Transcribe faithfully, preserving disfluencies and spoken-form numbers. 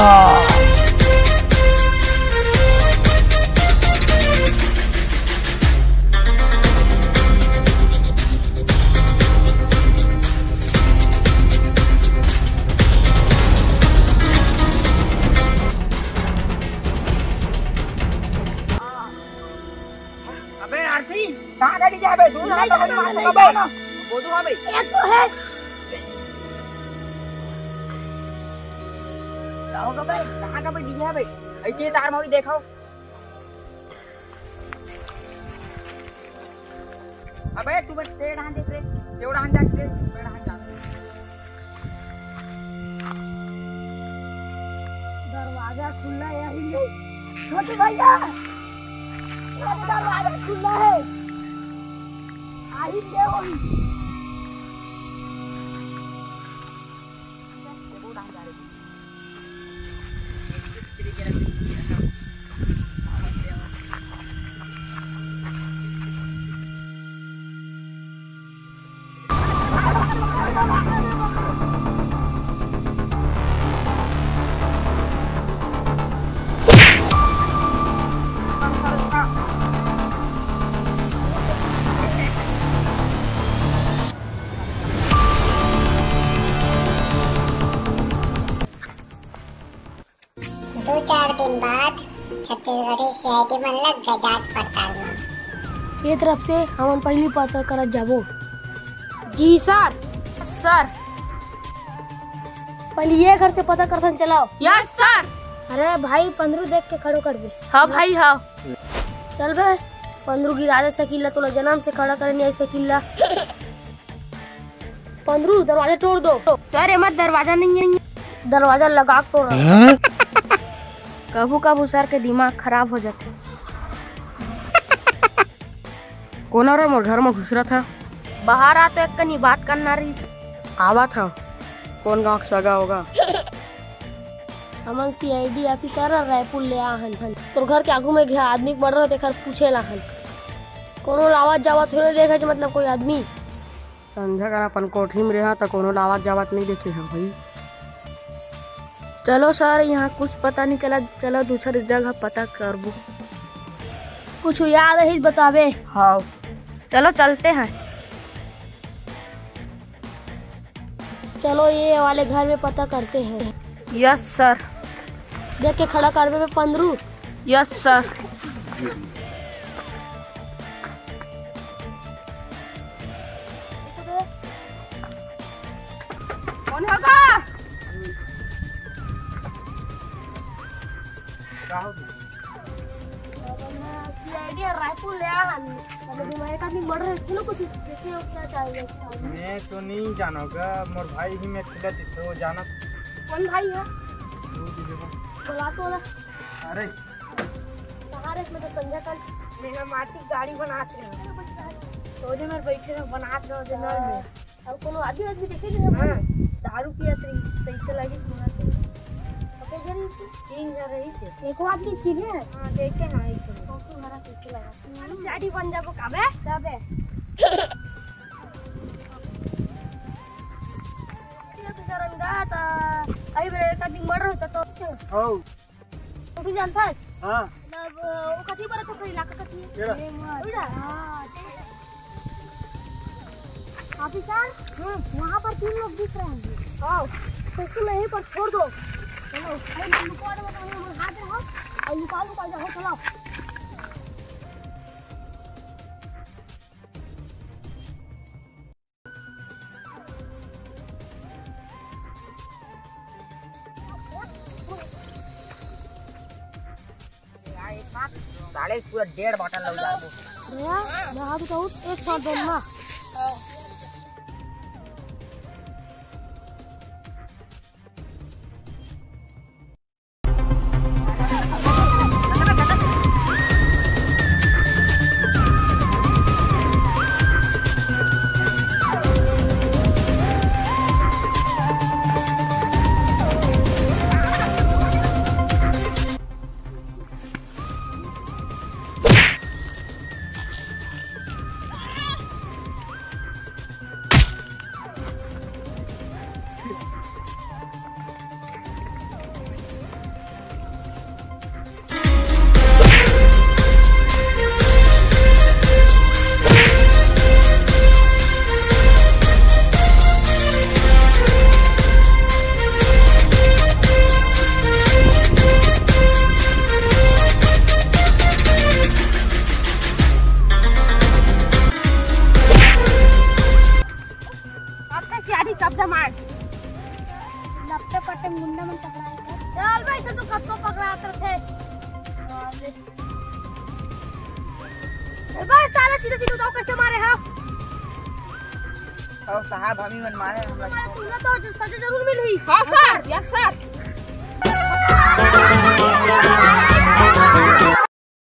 अबे आरती, कहाँ का डीजे है बे? दूर नहीं जाना, दूर नहीं जाना। बोलू हाँ भाई। एक तो है। कहाँ का बे? कहाँ का बे डीजे है बे? ऐसे तार मौगी देखो। अबे तू बस तेरे डहान देख रे, तेरे डहान जा रे, तेरे डहान जा। दरवाजा खुला है, यही नहीं। छोटू भैया, दरवाजा खुला है, आई के होई। दो चार दिन बाद छत्तीसगढ़ी सीआईडी मन लग गए जांच पड़ताल में। ये तरफ से हमन पहली पता करत जाबो। जी सर। सर। पहले ये घर से पता करथन, चलाओ। Yes sir. अरे भाई, पंदरू देख के खड़ो कर दे। हाँ भाई, हाँ। चल बे, पंदरू गिरा दे सकीला, तोला जन्म से खड़ा करे नहीं आई सकीला। पंदरू, दरवाजा तोड़ दो। सर, एमा दरवाजा नहीं है। दरवाजा लगा के तोड़ रहा। कभू कभू सर के दिमाग खराब हो जाथे। कोन हरे मोर घर म घुसरत हे? बाहर आ तो एक कनी बात करना रहिस। आवत हव। कोन गाँव के सगा होगा? हमन सीआईडी ऑफिसर ह, रायपुर ले आ हन। तोर घर के आगू में एक झन आदमी के मर्डर होय, तेखर पूछे ला हन। कोनो ला आवत जावत थोड़े देखे, मतलब कोई आदमी। संझा कर अपन कोठरी में रहा त कोनो ला आवत जावत नहीं देखे हव भाई। चलो सर, यहाँ कुछ पता नहीं चला, चलो दूसर जगह पता करबो। कुछ याद है बतावे। हाँ, चलो चलते हैं। चलो ये वाले घर में पता करते हैं। Yes sir. देख के खड़ा करबे बे पंदरू। Yes sir. कौन होगा? का हो गया? सीआईडी रायपुर ले आ हन। अबे मैं एक आदमी मर्डर है, चलो कुछ देखे हो क्या चाहिए। मैं तो नहीं जानोगा, मोर भाई ही मैं खिला देते हो जाना। कौन भाई है? वो भी देखो। बुला तो ना। अरे। कहाँ रे, मैं तो संझा कल मेरा माटी गाड़ी बनात रहे। तो जे मैं बैठे रहो बनात रहो जे नल में। अउ कोनो आदमी, आदमी देखे नहीं हम? हाँ, दारू पियत रहिस, तइसे लगिस मोला तो। अबे जरी से तीन जन रहिस हे। एको आदमी चिन्हे? हाँ, देखे ना, एक झन। फोटो हरा तइसे लगा। अरे, साड़ी बन जाबो का बे? का बे? ये तो जरन गा ता, अही बेरा एक आदमी मर रहा था तो। हौ। तू भी जानता है? हाँ। मतलब, वो कथी पर तो कोई इलाका कथी है? केरा। उधर? हाँ, ठीक है। ऑफिसर, हम्म। वहाँ पर तीन लोग दिख रहे हैं। आओ। तो उसको यहीं पर छोड़ दो। चलो, अरे, मैं लुकवा दूंगा, तुम लोग हाथ रहो और लुका, लुका जाओ, चलो। साले पूरा डेढ़ बॉटल लग जाबो। भैया, मैं हाथ उठाऊँ, एक शॉट दे ना। डंडा मन पकड़ाए हे। चल भाई, सब तो कब तो पकड़ात रथे। चल भाई, साला सीधा सीधा बताओ, कैसे मारे हा? अउ साहब, हम ही मन मारे, हम लोग। तुम्हें तो सजा जरूर मिलही। हाँ सर, यस सर।